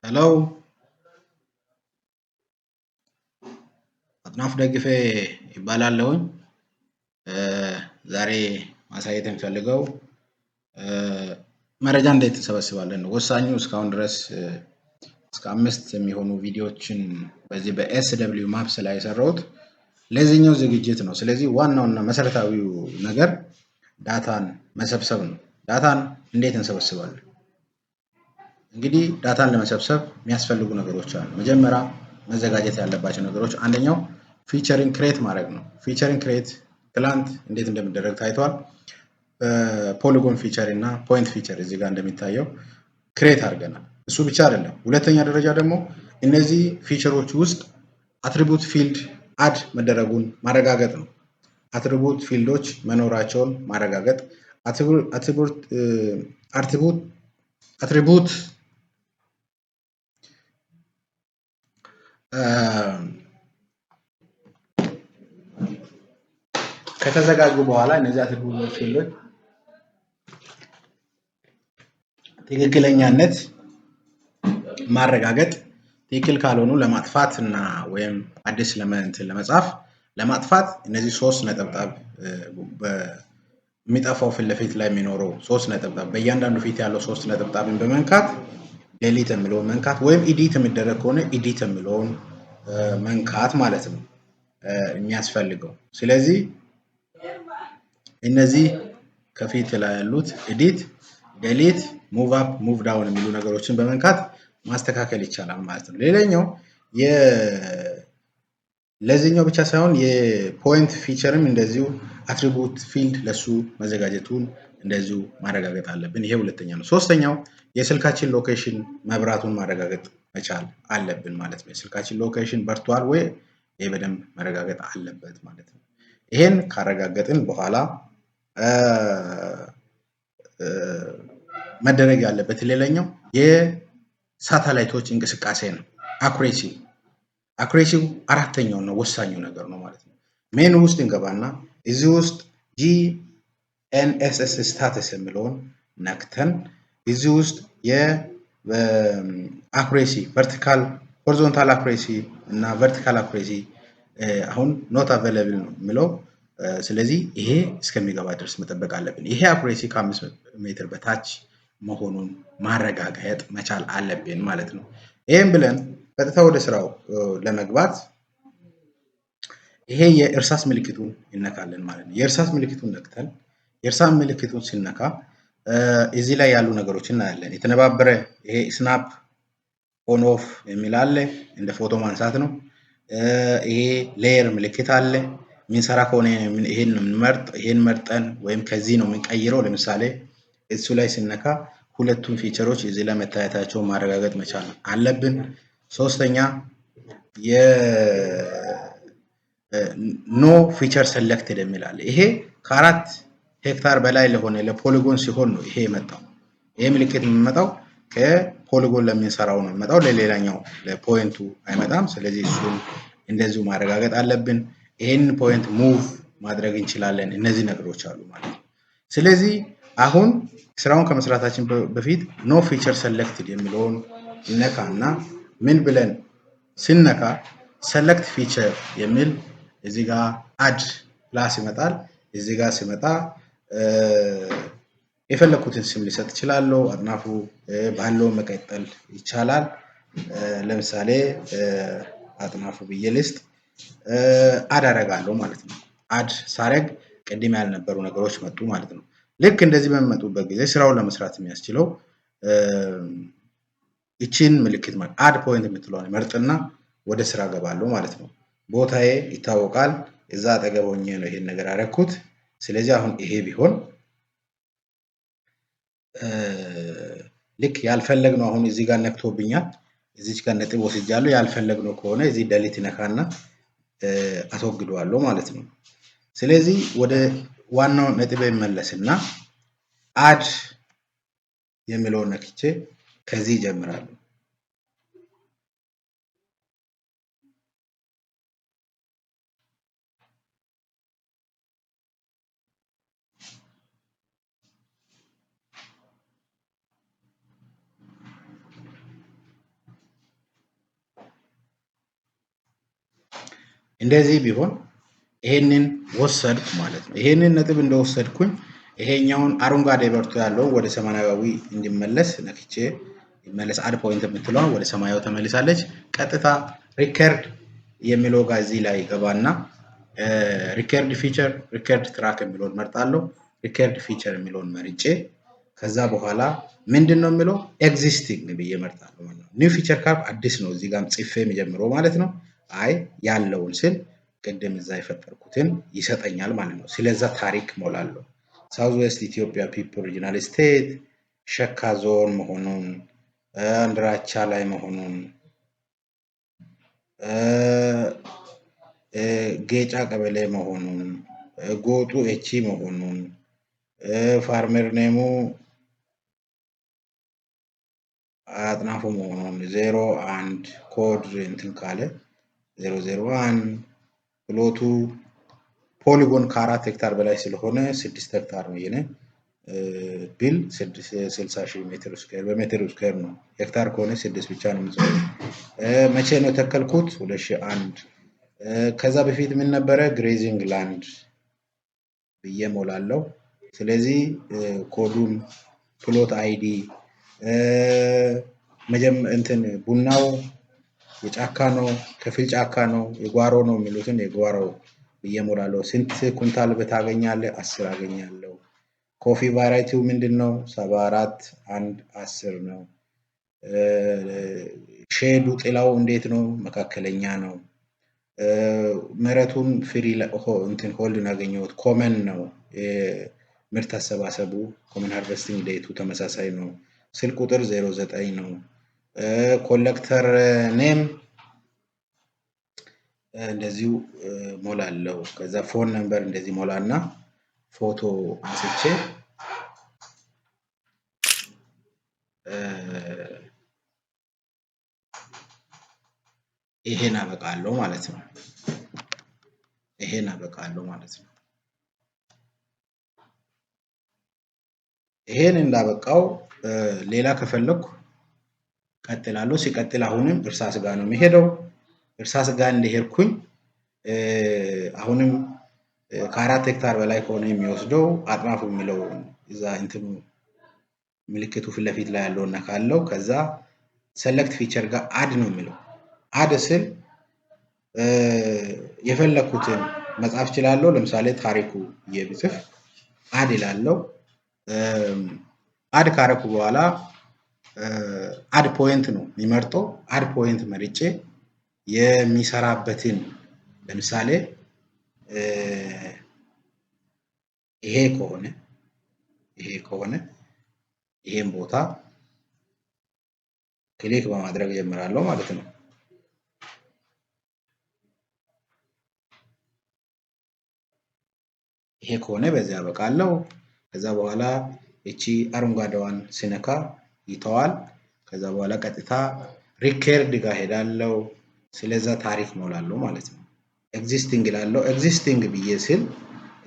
Hello፣ አጥናፉ ደግፌ ይባላለሁኝ። ዛሬ ማሳየት የምፈልገው መረጃ እንዴት እንሰበስባለን ነው። ወሳኙ እስካሁን ድረስ እስከ 5 የሚሆኑ ቪዲዮዎችን በዚህ በ SW Maps ላይ የሰራሁት ለዚህኛው ዝግጅት ነው። ስለዚህ ዋናውና መሰረታዊው ነገር data ን መሰብሰብ ነው። data ን እንዴት እንሰበስባለን? እንግዲህ data ን ለመሰብሰብ የሚያስፈልጉ ነገሮች አሉ። መጀመሪያ መዘጋጀት ያለባቸው ነገሮች አንደኛው feature ን create ማድረግ ነው። Feature ን create ትላንት እንዴት እንደሚደረግ ታይቷል። Polygon feature እና point feature እዚህ ጋር እንደሚታየው create አድርገናል። እሱ ብቻ አይደለም። ሁለተኛ ደረጃ ደግሞ እነዚህ feature ኦች ውስጥ attribute field add መደረጉን ማረጋገጥ ነው። Attribute field ኦች መኖራቸውን ማረጋገጥ፣ attribute ከተዘጋጁ በኋላ እነዚህ attribute field ኦች ትክክለኛነት ማረጋገጥ፣ ትክክል ካልሆኑ ለማጥፋት እና ወይም አዲስ ለመጻፍ ለማጥፋት እነዚህ ሶስት ነጠብጣብ በሚጠፋው ፊት ለፊት ላይ የሚኖረው ሶስት ነጠብጣብ በእያንዳንዱ ፊት ያለው ሶስት ነጠብጣብን በመንካት delete የሚለውን መንካት ወይም edit የሚደረግ ከሆነ edit የሚለውን መንካት ማለት ነው የሚያስፈልገው። ስለዚህ እነዚህ ከፊት ላይ ያሉት edit፣ delete፣ move up፣ move down የሚሉ ነገሮችን በመንካት ማስተካከል ይቻላል ማለት ነው። ሌላኛው ለዚህኛው ብቻ ሳይሆን የ point feature ም እንደዚሁ attribute field ለሱ መዘጋጀቱን እንደዚሁ ማረጋገጥ አለብን። ይሄ ሁለተኛ ነው። ሶስተኛው የስልካችን location መብራቱን ማረጋገጥ መቻል አለብን ማለት ነው። የስልካችን location በርቷል ወይ? ይሄ በደንብ መረጋገጥ አለበት ማለት ነው። ይሄን ካረጋገጥን በኋላ መደረግ ያለበት ሌላኛው የሳተላይቶች እንቅስቃሴ ነው። Accuracy ው አራተኛው ነው ወሳኙ ነገር ነው ማለት ነው። ሜኑ ውስጥ እንገባና እዚህ ውስጥ GNSS status የሚለውን ነክተን እዚህ ውስጥ የ accuracy vertical horizontal accuracy እና vertical accuracy አሁን not available ነው የሚለው። ስለዚህ ይሄ እስከሚገባ ድረስ መጠበቅ አለብን። ይሄ accuracy ከ5 ሜትር በታች መሆኑን ማረጋገጥ መቻል አለብን ማለት ነው። ይሄን ብለን ቀጥታ ወደ ስራው ለመግባት ይሄ የእርሳስ ምልክቱን እንነካለን ማለት ነው። የእርሳስ ምልክቱን ነክተን የእርሳስ ምልክቱን ሲነካ እዚህ ላይ ያሉ ነገሮችን እናያለን። የተነባበረ ይሄ snap on off የሚል አለ፣ እንደ ፎቶ ማንሳት ነው። ይሄ layer ምልክት አለ። የምንሰራ ከሆነ ይሄን ነው የምንመርጥ፣ ይሄን መርጠን ወይም ከዚህ ነው የምንቀይረው። ለምሳሌ እሱ ላይ ሲነካ ሁለቱም feature ኦች እዚህ ላይ መታየታቸውን ማረጋገጥ መቻል አለብን። ሶስተኛ የ no feature selected የሚል አለ። ይሄ ከ4 ሄክታር በላይ ለሆነ ለ polygon ሲሆን ነው ይሄ የመጣው። ይሄ ምልክት የሚመጣው ከ polygon ለምንሰራው ነው የሚመጣው፣ ለሌላኛው ለ point ኡ አይመጣም። ስለዚህ እሱን እንደዚሁ ማረጋገጥ አለብን። ይሄን point move ማድረግ እንችላለን። እነዚህ ነገሮች አሉ ማለት ነው። ስለዚህ አሁን ስራውን ከመስራታችን በፊት no feature selected የሚለውን ነካና ምን ብለን ስነካ select feature የሚል እዚህ ጋር add plus ይመጣል። እዚህ ጋር ሲመጣ የፈለኩትን ስም ሊሰጥ እችላለሁ። አጥናፉ ባለው መቀጠል ይቻላል። ለምሳሌ አጥናፉ ብዬ ልስጥ፣ add አደርጋለሁ ማለት ነው። Add ሳረግ ቅድም ያልነበሩ ነገሮች መጡ ማለት ነው። ልክ እንደዚህ በሚመጡበት ጊዜ ስራውን ለመስራት የሚያስችለው እቺን ምልክት ማለት add point የምትለዋን መርጥና ወደ ስራ ገባለሁ ማለት ነው። ቦታዬ ይታወቃል። እዛ አጠገብ ሆኜ ነው ይሄን ነገር ያደረኩት። ስለዚህ አሁን ይሄ ቢሆን ልክ ያልፈለግነው አሁን እዚህ ጋር ነክቶብኛል። እዚች ጋር ነጥብ ወስጃለሁ። ያልፈለግነው ከሆነ እዚህ delete ነካና አስወግደዋለሁ ማለት ነው። ስለዚህ ወደ ዋናው ነጥብ ይመለስና add የሚለውን ነክቼ ከዚህ ይጀምራለሁ። እንደዚህ ቢሆን ይሄንን ወሰድኩ ማለት ነው። ይሄንን ነጥብ እንደወሰድኩኝ ይሄኛውን አረንጓዴ በርቶ ያለውን ወደ ሰማያዊ እንዲመለስ ነክቼ ይመለስ። Add point የምትለውን ወደ ሰማያዊ ተመልሳለች። ቀጥታ record የሚለው ጋር እዚህ ላይ ገባና record feature፣ record track የሚለውን መርጣለሁ። Record feature የሚለውን መርጬ ከዛ በኋላ ምንድን ነው የሚለው existing ብዬ መርጣለሁ ማለት ነው። New feature ካልኩ አዲስ ነው፣ እዚህ ጋርም ጽፌ የሚጀምረው ማለት ነው። አይ ያለውን ስል ቅድም እዛ የፈጠርኩትን ይሰጠኛል ማለት ነው። ስለዛ ታሪክ ሞላለሁ። South West Ethiopia People Regional State ሸካ ዞን መሆኑን፣ አንድራቻ ላይ መሆኑን፣ ጌጫ ቀበሌ መሆኑን፣ ጎጡ ኤቺ መሆኑን፣ farmer name ኡ አጥናፉ መሆኑን፣ 01 ኮድ እንትን ካለ 001፣ plot ኡ polygon ከ4 ሄክታር በላይ ስለሆነ 6 ሄክታር ነው የኔ ቢል 60,000 ሜትር square በሜትር square ነው። ሄክታር ከሆነ ስድስት ብቻ ነው የምጽፈው። መቼ ነው የተከልኩት? 2001። ከዛ በፊት ምን ነበረ? Grazing land ብዬ ሞላለው። ስለዚህ ኮዱን፣ plot ID፣ እንትን ቡናው የጫካ ነው፣ ከፊል ጫካ ነው፣ የጓሮ ነው የሚሉትን የጓሮ ብዬ ሞላለሁ። ስንት ኩንታል ታገኛለህ? 10 አገኛለሁ። Coffee variety ው ምንድን ነው? 74 1 10 ነው። Shade ኡ ጥላው እንዴት ነው? መካከለኛ ነው። መሬቱን free እንትን hold ያገኘሁት common ነው። ምርት አሰባሰቡ common harvesting date ኡ ተመሳሳይ ነው። ስልክ ቁጥር 09 ነው። Collector name እንደዚሁ ሞላለው። ከዛ phone number እንደዚህ ሞላና ፎቶ አንስቼ ይሄን አበቃለሁ ማለት ነው። ይሄን አበቃለሁ ማለት ነው። ይሄን እንዳበቃው ሌላ ከፈለኩ ቀጥላለሁ። ሲቀጥል አሁንም እርሳስ ጋር ነው የሚሄደው። እርሳስ ጋር እንደሄድኩኝ አሁንም ከ4 ሄክታር በላይ ከሆነ የሚወስደው አጥናፉ የሚለው እዛ እንትኑ ምልክቱ ፊት ለፊት ላይ ያለውን ነካለው። ከዛ select feature ጋር add ነው የሚለው። Add ስል የፈለኩትን መጻፍ እችላለሁ። ለምሳሌ ታሪኩ ብዬ ብጽፍ add ይላለው። Add ካረኩ በኋላ add point ነው የሚመርጠው። Add point መርጬ የሚሰራበትን ለምሳሌ ይሄ ከሆነ ይሄን ቦታ click በማድረግ ጀምራለሁ ማለት ነው። ይሄ ከሆነ በዚያ አበቃለሁ። ከዛ በኋላ እቺ አረንጓዴዋን ስነካ ይተዋል። ከዛ በኋላ ቀጥታ record ጋር ሄዳለው። ስለዛ ታሪክ ሞላለሁ ማለት ነው። Existing እላለሁ። Existing ብዬ ስል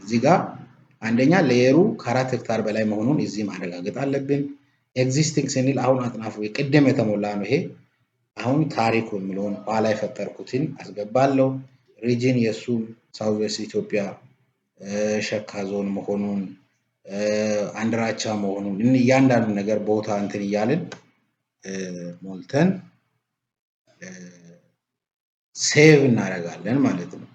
እዚህ ጋር አንደኛ layer ኡ ከ4 ሄክታር በላይ መሆኑን እዚህ ማረጋገጥ አለብን። Existing ስንል አሁን አጥናፉ ቅድም የተሞላ ነው ይሄ። አሁን ታሪኩ የሚለውን ኋላ የፈጠርኩትን አስገባለሁ። Region የእሱም South West ኢትዮጵያ ሸካ ዞን መሆኑን፣ አንድራቻ መሆኑን እያንዳንዱ ነገር ቦታ እንትን እያልን ሞልተን save እናደርጋለን ማለት ነው።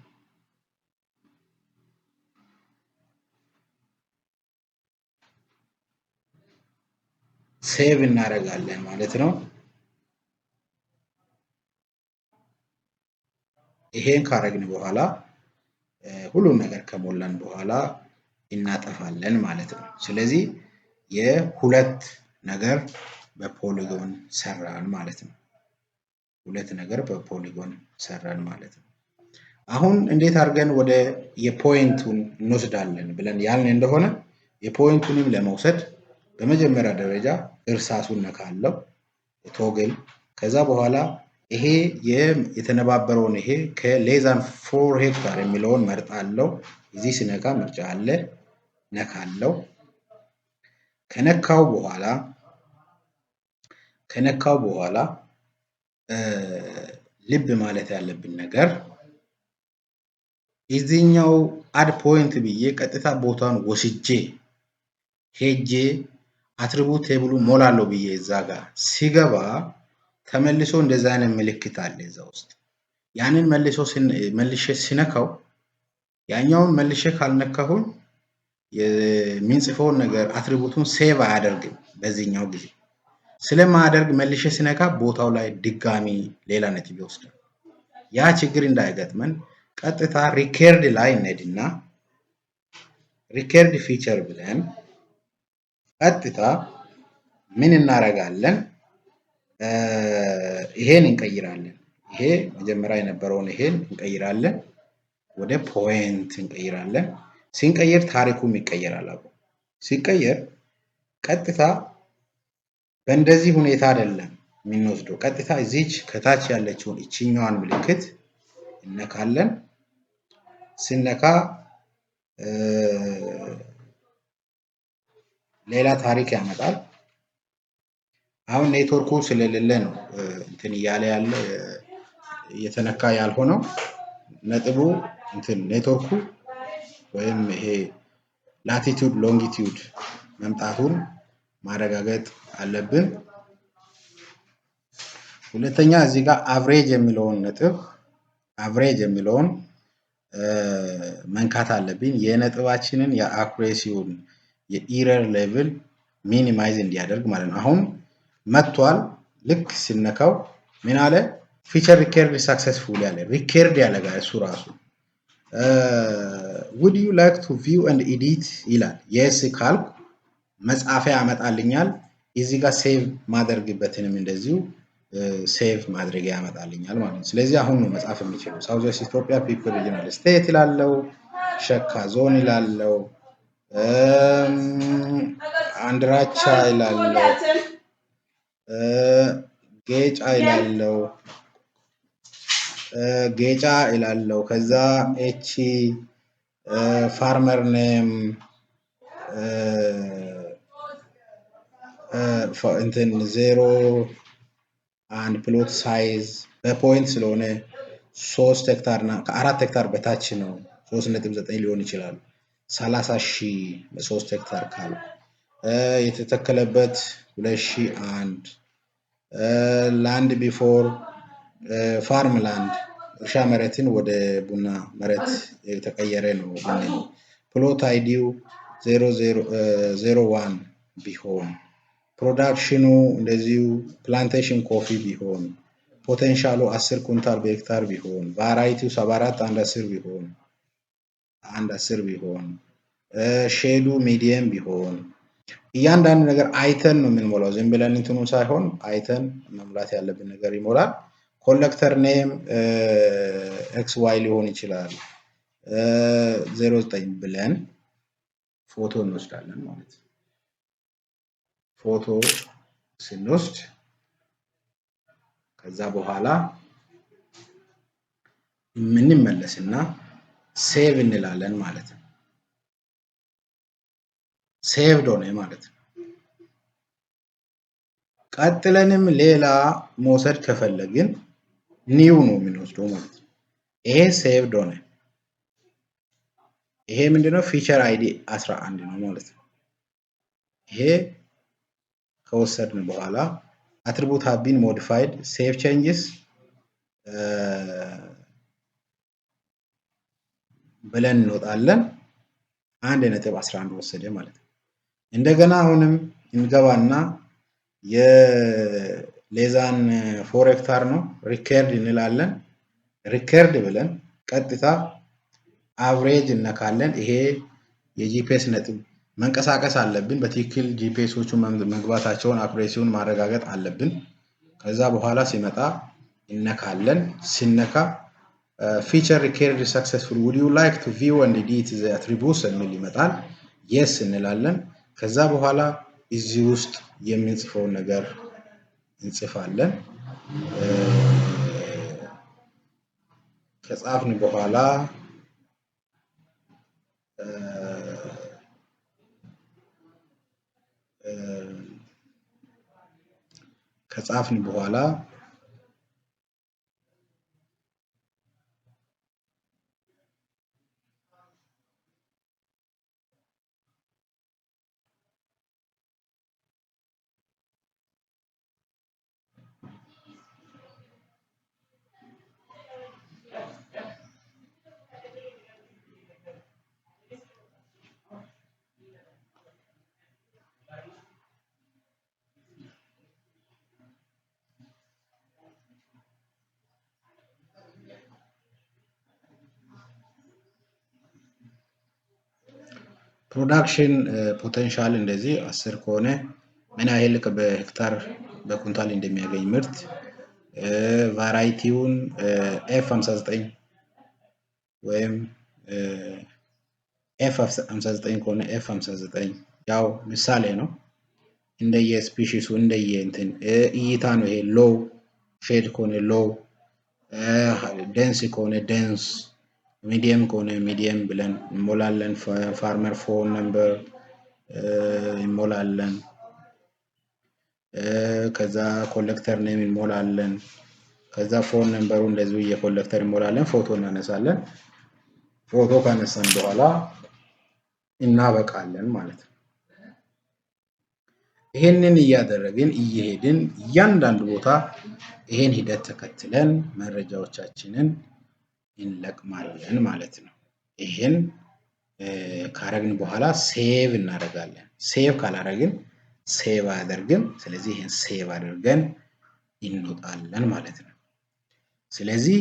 Save እናደርጋለን ማለት ነው። ይሄን ካረግን በኋላ ሁሉን ነገር ከሞላን በኋላ እናጠፋለን ማለት ነው። ስለዚህ የሁለት ነገር በ polygon ሰራን ማለት ነው። ሁለት ነገር በ polygon ሰራን ማለት ነው። አሁን እንዴት አድርገን ወደ የ point ኡን እንወስዳለን ብለን ያልን እንደሆነ የ point ኡንም ለመውሰድ በመጀመሪያ ደረጃ እርሳሱን ነካለው toggle፣ ከዛ በኋላ ይሄ የተነባበረውን ይሄ ከ less than 4 ሄክታር የሚለውን መርጣለው። እዚህ ስነካ ምርጫ አለ፣ ነካለው። ከነካው በኋላ ልብ ማለት ያለብን ነገር እዚህኛው add point ብዬ ቀጥታ ቦታውን ወስጄ ሄጄ attribute table ኡ ሞላለሁ ብዬ እዛ ጋር ሲገባ ተመልሶ እንደዛ አይነት ምልክት አለ እዛ ውስጥ። ያንን መልሶ መልሼ ሲነካው፣ ያኛውን መልሼ ካልነካሁኝ የሚንጽፈውን ነገር attribute ኡን save አያደርግም። በዚህኛው ጊዜ ስለማያደርግ መልሼ ስነካ ቦታው ላይ ድጋሚ ሌላ ነጥብ ይወስዳል። ያ ችግር እንዳይገጥመን ቀጥታ record ላይ እንሄድና record feature ብለን ቀጥታ ምን እናደርጋለን? ይሄን እንቀይራለን። ይሄ መጀመሪያ የነበረውን ይሄን እንቀይራለን፣ ወደ point እንቀይራለን። ሲንቀይር ታሪኩም ይቀየራል አብሮ። ሲቀየር ቀጥታ በእንደዚህ ሁኔታ አይደለም የምንወስደው። ቀጥታ እዚች ከታች ያለችውን እችኛዋን ምልክት እነካለን። ስነካ ሌላ ታሪክ ያመጣል። አሁን ኔትወርኩ ስለሌለ ነው እንትን እያለ ያለ፣ እየተነካ ያልሆነው ነጥቡ። እንትን ኔትወርኩ ወይም ይሄ latitude longitude መምጣቱን ማረጋገጥ አለብን። ሁለተኛ እዚህ ጋር average የሚለውን ነጥብ፣ average የሚለውን መንካት አለብን። የነጥባችንን የ accuracy ውን የ error level minimize እንዲያደርግ ማለት ነው። አሁን መጥቷል። ልክ ሲነካው ምን አለ? Feature record successful ያለ record ያደርጋል እሱ ራሱ። "Would you like to view and edit?" ይላል። Yes ካልኩ መጻፊያ ያመጣልኛል። እዚህ ጋር save ማደርግበትንም እንደዚሁ save ማድረጊያ ያመጣልኛል ማለት ነው። ስለዚህ አሁን ነው መጻፍ የሚችለው። South West Ethiopia People Regional State ይላለው፣ ሸካ ዞን ይላለው፣ አንድራቻ ይላለው፣ ጌጫ ይላለው፣ ጌጫ ይላለው። ከዛ ኤቺ farmer name እንትን 01፣ plot size በ point ስለሆነ 3 ሄክታር እና ከ4 ሄክታር በታች ነው። 3.9 ሊሆን ይችላል። 30,000 በ3 ሄክታር ካሉ፣ የተተከለበት 2001፣ land before farm land፣ እርሻ መሬትን ወደ ቡና መሬት የተቀየረ ነው ብንል፣ plot ID ው 01 ቢሆን፣ production ኑ እንደዚሁ plantation coffee ቢሆን፣ potential ኡ 10 ኩንታል በሄክታር ቢሆን፣ variety ው 74 1 10 ቢሆን፣ 1 10 ቢሆን፣ shade ኡ medium ቢሆን፣ እያንዳንዱ ነገር አይተን ነው የምንሞላው። ዝም ብለን እንትኑ ሳይሆን አይተን መሙላት ያለብን ነገር ይሞላል። Collector name X Y ሊሆን ይችላል። 09 ብለን ፎቶ እንወስዳለን ማለት ነው። ፎቶ ስንወስድ ከዛ በኋላ የምንመለስና save እንላለን ማለት ነው። Saved ሆነ ማለት ነው። ቀጥለንም ሌላ መውሰድ ከፈለግን new ነው የምንወስደው ማለት ነው። ይሄ saved ሆነ። ይሄ ምንድነው? Feature ID 11 ነው ማለት ነው። ይሄ ከወሰድን በኋላ "Attribute have been modified, save changes" ብለን እንወጣለን። 1.11 ወሰደ ማለት ነው። እንደገና አሁንም እንገባና የ less than 4 ሄክታር ነው፣ record እንላለን። Record ብለን ቀጥታ average እነካለን። ይሄ የ GPS ነጥብ መንቀሳቀስ አለብን። በትክክል GPS ኦቹ መግባታቸውን accuracy ውን ማረጋገጥ አለብን። ከዛ በኋላ ሲመጣ እነካለን። ሲነካ "Feature record successful, would you like to view and edit the attributes?" የሚል ይመጣል። Yes እንላለን። ከዛ በኋላ እዚህ ውስጥ የምንጽፈውን ነገር እንጽፋለን። ከጻፍን በኋላ Production potential እንደዚህ 10 ከሆነ ምን ያህል በሄክታር በኩንታል እንደሚያገኝ ምርት፣ variety ውን F 59 ወይም F 59 ከሆነ F 59 ያው ምሳሌ ነው። እንደየ species ኡ እንደየ እንትን እይታ ነው። ይሄ low shade ከሆነ low፣ dense ከሆነ dense፣ medium ከሆነ medium ብለን እንሞላለን። Farmer phone number እንሞላለን። ከዛ collector name እንሞላለን። ከዛ phone number ኡ እንደዚሁ የ collector እንሞላለን። ፎቶ እናነሳለን። ፎቶ ካነሳን በኋላ እናበቃለን ማለት ነው። ይሄንን እያደረግን እየሄድን እያንዳንዱ ቦታ ይሄን ሂደት ተከትለን መረጃዎቻችንን እንለቅማለን ማለት ነው። ይሄን ካረግን በኋላ save እናደርጋለን። Save ካላረግን save አያደርግም። ስለዚህ ይሄን save አድርገን እንወጣለን ማለት ነው። ስለዚህ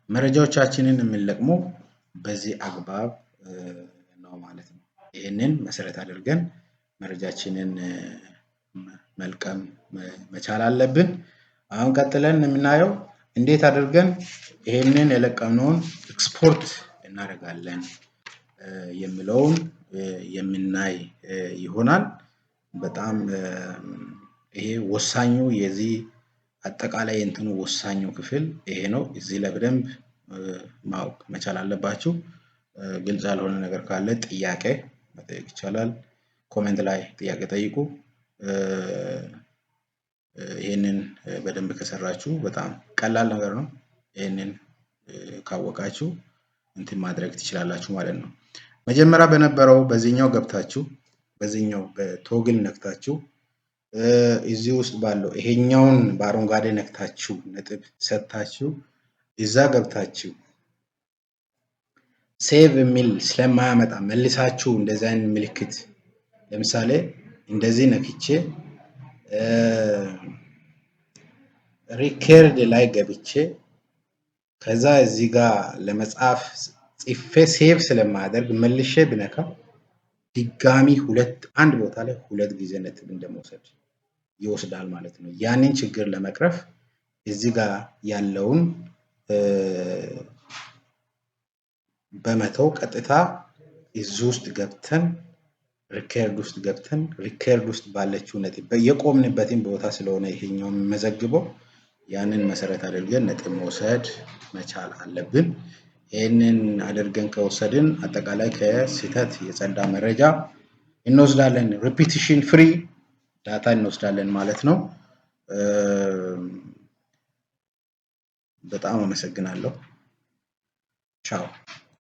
መረጃዎቻችንን የምንለቅመው በዚህ አግባብ ነው ማለት ነው። ይህንን መሰረት አድርገን መረጃችንን መልቀም መቻል አለብን። አሁን ቀጥለን የምናየው እንዴት አድርገን ይሄንን የለቀምነውን ኤክስፖርት እናደርጋለን የሚለውን የምናይ ይሆናል። በጣም ይሄ ወሳኙ የዚህ አጠቃላይ እንትኑ ወሳኙ ክፍል ይሄ ነው። እዚህ ላይ በደንብ ማወቅ መቻል አለባችሁ። ግልጽ ያልሆነ ነገር ካለ ጥያቄ መጠየቅ ይቻላል። Comment ላይ ጥያቄ ጠይቁ። ይሄንን በደንብ ከሰራችሁ በጣም ቀላል ነገር ነው። ይሄንን ካወቃችሁ እንትን ማድረግ ትችላላችሁ ማለት ነው። መጀመሪያ በነበረው በዚህኛው ገብታችሁ በዚህኛው በ toggle ነክታችሁ እዚህ ውስጥ ባለው ይሄኛውን በአረንጓዴ ነክታችሁ ነጥብ ሰጥታችሁ እዛ ገብታችሁ save የሚል ስለማያመጣ መልሳችሁ እንደዚህ አይነት ምልክት፣ ለምሳሌ እንደዚህ ነክቼ record ላይ ገብቼ ከዛ እዚህ ጋር ለመጻፍ ጽፌ save ስለማያደርግ መልሼ ብነካ ድጋሚ ሁለት አንድ ቦታ ላይ ሁለት ጊዜ ነጥብ እንደመውሰድ ይወስዳል ማለት ነው። ያንን ችግር ለመቅረፍ እዚህ ጋር ያለውን በመተው ቀጥታ እዚህ ውስጥ ገብተን record ውስጥ ገብተን record ውስጥ ባለችው ነጥብ የቆምንበትን ቦታ ስለሆነ ይሄኛው የሚመዘግበው ያንን መሰረት አድርገን ነጥብ መውሰድ መቻል አለብን። ይህንን አድርገን ከወሰድን አጠቃላይ ከስህተት የጸዳ መረጃ እንወስዳለን። Repetition free data እንወስዳለን ማለት ነው። በጣም አመሰግናለሁ። ቻው።